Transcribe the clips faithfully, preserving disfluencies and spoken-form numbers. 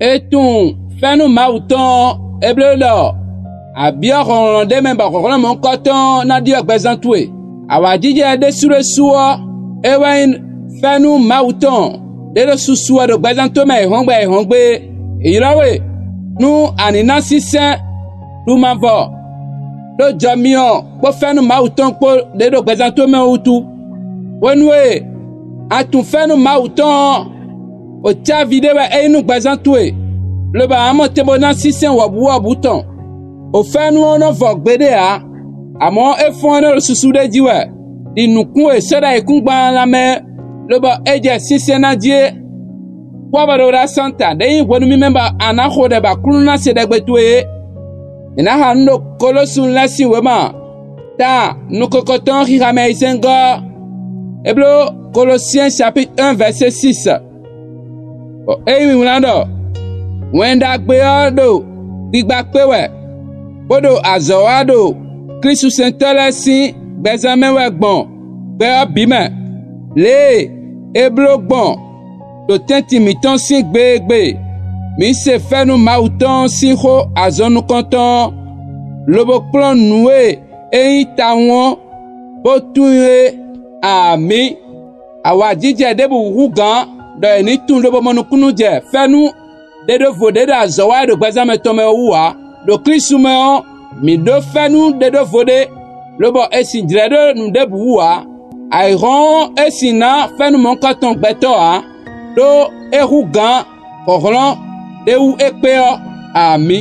È tunwun fɛ́nú Mawu tɔn ɔ́, é bló ɖɔ a byɔ́ hlɔ̌nhlɔ́n ɖé mɛ bɔ hlɔ̌nhlɔ́n mɔ̌hunkɔtɔn ɔ́ ná ɖyɔ́ gbɛzán towe. Awǎjijɛ ɖésú ɖésú ɔ́, é wɛ nyí fɛ́nú Mawu tɔn ɖé ɖo susu wɛ ɖo gbɛzán towe mɛ ayǐhɔ́ngbe ayǐhɔ́ngbe é. È ylɔ́ we nú a ní ná sínsɛ́n ɖu mavɔ ɖó jɔ myɔ kpó fɛ́nú Mawu tɔn kpó ɖě ɖo gbɛzán towe mɛ ɔ́ wútu. Hwenu e a tunwun fɛ́nú Mawu tɔn ɔ́, wǒcáví ɖé wɛ é nyí nú gbɛzán towe, lobo a nǎ mɔ te bó ná sínsɛ́n wɔ̌buwɔ́bú tɔn. Wǒfɛ́nú ɔ́ nɔ vɔ gbeɖé ǎ, amɔ̌ é fɔ́n ɔ́ nɔ ɖo susu ɖé jí wɛ, ɖi nǔkún e è sɔ́ ɖó ayǐkúngban ɔ́ ná mɛ, lobɔ é jɛ sínsɛ́n ná jí é. Kpɔ́ bɔ ɖo ɖo asanta ɖé nyí hwenu mímɛ́ bɔ a nǎ xo ɖɛ bɔ Aklúnɔ ná se ɖɛgbe towe é. Mǐ ná xa nǔ ɖo Kolósu lɛ́ɛ sín wěma ta nukɔntɔn ɔ́ xixa mɛ ayizɛ́ngɔ́ ɔ́. É bló Kolosiɛn chapitre un vɛ̌sé six, bɔ é nyí wǐwlán ɖɔ: “Wɛn Ɖagbe ɔ́ ɖo gbigba kpé wɛ, bó ɖo azɔ̌ wa ɖo Klísusɛntɔ́ lɛ́ɛ sín gbɛzán mɛ wɛ gbɔn gbɛ ɔ́ bǐ mɛ, lě e é bló gbɔn ɖo tɛ́ntin mǐtɔn sín gbe e gbe mǐ se fɛ́nú Mawu tɔn ɔ́ sín xó azɔn nukɔntɔn ɔ́, lobo kplɔ́n nǔ e é nyí tawun ɔ́, bó tunwun é. Amǐ. Awǎjijɛ ɖěbǔ hú gǎn ɖɔ è nǐ tunwun lobo mɔ nukúnnú jɛ fɛ́nú ɖé ɖó vo ɖé ɖo azɔ̌ wa e ɖo gbɛzán mɛ tɔn mɛ ɔ́ wú ǎ. Ɖo Klísu mɛ ɔ́, mǐ ɖó fɛ́nú ɖé ɖó vo ɖé, lobɔ è sin jlɛ̌ ɖó nǔ ɖěbǔ wú ǎ. Ayǐhɔ́n ɔ́, é sin ná fɛ́nú mɔ̌hunkɔtɔn gbɛtɔ́ ǎ, ɖó é hú gǎn hlɔ̌nhlɔ́n ɖé wú é kpé ɔ́. Amǐ.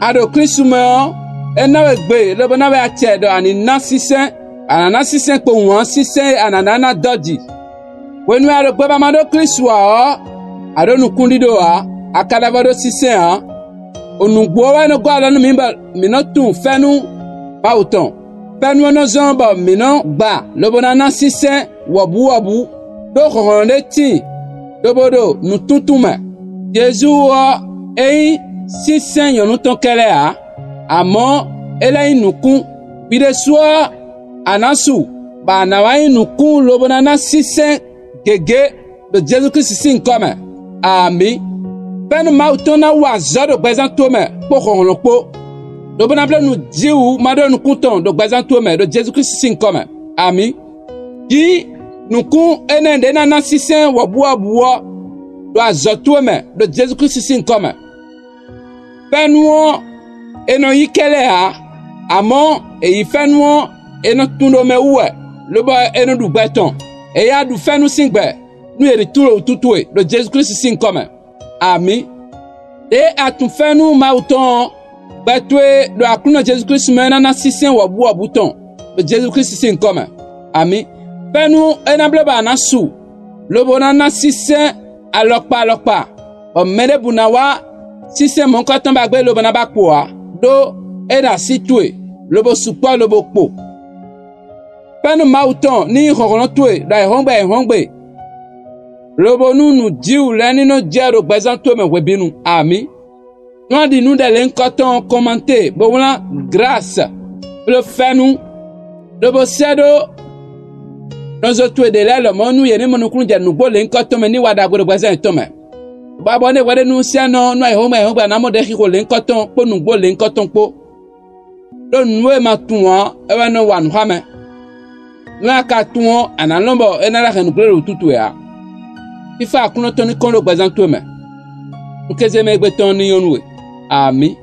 A ɖo Klísu mɛ ɔ́, é ná we gbe lobo ná we acɛ ɖɔ a nǐ ná sínsɛ́n; a nǎ ná sínsɛ́n kpowun ǎ, sínsɛ́n e a nǎ ná ná dɔ́ ji. Hwenu e a ɖo gbɛ ba ma ɖó Klísu ǎ ɔ́, a ɖǒ nukúnɖíɖó ǎ; a ka lɛ́ vɔ́ ɖó sínsɛ́n ǎ. O nǔgbó ɔ́ wɛ nɔ gɔ́ alɔ nú mǐ bɔ mǐ nɔ tunwun fɛ́nú Mawu tɔn. Fɛ́nú ɔ́ nɔ zɔ́n bɔ mǐ nɔ gba lobo ná ná sínsɛ́n wɔ̌buwɔ́bú, ɖó hlɔ̌nhlɔ́n ɖé tíin lobo ɖo nǔtuntun mɛ. Jezu ɔ́, é nyí sínsɛ́n nyɔ̌nu tɔn kɛ́ɖɛ́ ǎ, amɔ̌ é lɛ́ nyí nǔkún. Hwi ɖésú ɔ́, a nǎ su, bɔ a nǎ wá nyí nǔkún lobo ná ná sínsɛ́n gěgé ɖo Jezu Klísu sín nyǐkɔ mɛ. Amǐ. Fɛ́nú Mawu tɔn ná wa azɔ̌ ɖo gbɛzán towe mɛ kpó hlɔ̌nhlɔ́n kpó, lobo ná bló nǔjíwǔ ma ɖó nukún tɔn ɖo gbɛzán towe mɛ ɖo Jezu Klísu sín nyǐkɔ mɛ. Amǐ. Yí nǔkún énɛ́ ɖě ná ná sínsɛ́n wɔ̌buwɔ́bú ɔ́ ɖo azɔ̌ towe mɛ ɖo Jezu Klísu sín nyǐkɔ mɛ. Fɛ́nú ɔ́, è nɔ yí kɛ́ lɛ́ɛ ǎ, amɔ̌ è yǐ fɛ́nú ɔ́, è nɔ tunwun ɖo mɛ wú wɛ, lobɔ è nɔ ɖu gbɛ tɔn. È yá ɖu fɛ́nú sín gbɛ nú yě ní tunwun ɖo wǔtu towe ɖo Jezu Klísu sín nyǐkɔ mɛ. Amǐ. Ɖěe a tunwun fɛ́nú Mawu tɔn ɔ́, gbɛ towe ɖo Aklúnɔ Jezu Klísu mɛ ɔ́ ná ná sínsɛ́n wɔ̌buwɔ́bú tɔn ɖo Jezu Klísu sín nyǐkɔ mɛ. Amǐ. Fɛ́nú é ná bló bɔ a nǎ su, lobo ná ná sínsɛ́n alɔkpa alɔkpa, bɔ mɛ ɖěbǔ ná wá sínsɛ́n mɔ̌hunkɔtɔn ba gbé lobo ná ba kpo ǎ, ɖó é ɖo así towe, lobo sukpɔ́ lobo kpo. Fɛ́nú Mawu tɔn ní nyí hlɔ̌nhlɔ́n towe ɖo ayǐhɔ́ngbe ayǐhɔ́ngbe, lobo nú nǔjíwǔ lɛ́ɛ ní nɔ jɛ ɖo gbɛzán towe mɛ hwebǐnu. Amǐ. Nú a ɖi nǔ ɖɛ lěhunkɔtɔn ɔ́, kɔnmantée bó wlán Glase kplé fɛ́nú, lobo sɛ́ ɖó nɔzo towe ɖě lɛ́ɛ lɔmɔ̌ nú yě ní mɔ nukúnnú jɛ nǔgbó lěhunkɔtɔn mɛ ní wa ɖagbe ɖo gbɛzán yětɔn mɛ. Bɔ abɔ nú hwɛɖénúsɛ́nɔ nú ayǐhɔ́ngbe ayǐhɔ́ngbe ná mɔ ɖɛxixo lěhunkɔtɔn kpó nǔgbó lěhunkɔtɔn kpó. Ɖó nǔ e ma tunwun ɔ́, é wɛ nɔ wa nǔ xá mɛ. Nú a ka tunwun ɔ́, a nǎ lɔn bɔ é ná lɛ́ hɛn nǔgblé ɖo wǔtu towe ǎ. Fífá Aklúnɔ tɔn ní kɔn ɖo gbɛzán towe mɛ. Nú kéze mɛ e gbe tɔn ní nyɔ́ nú we. Amǐ.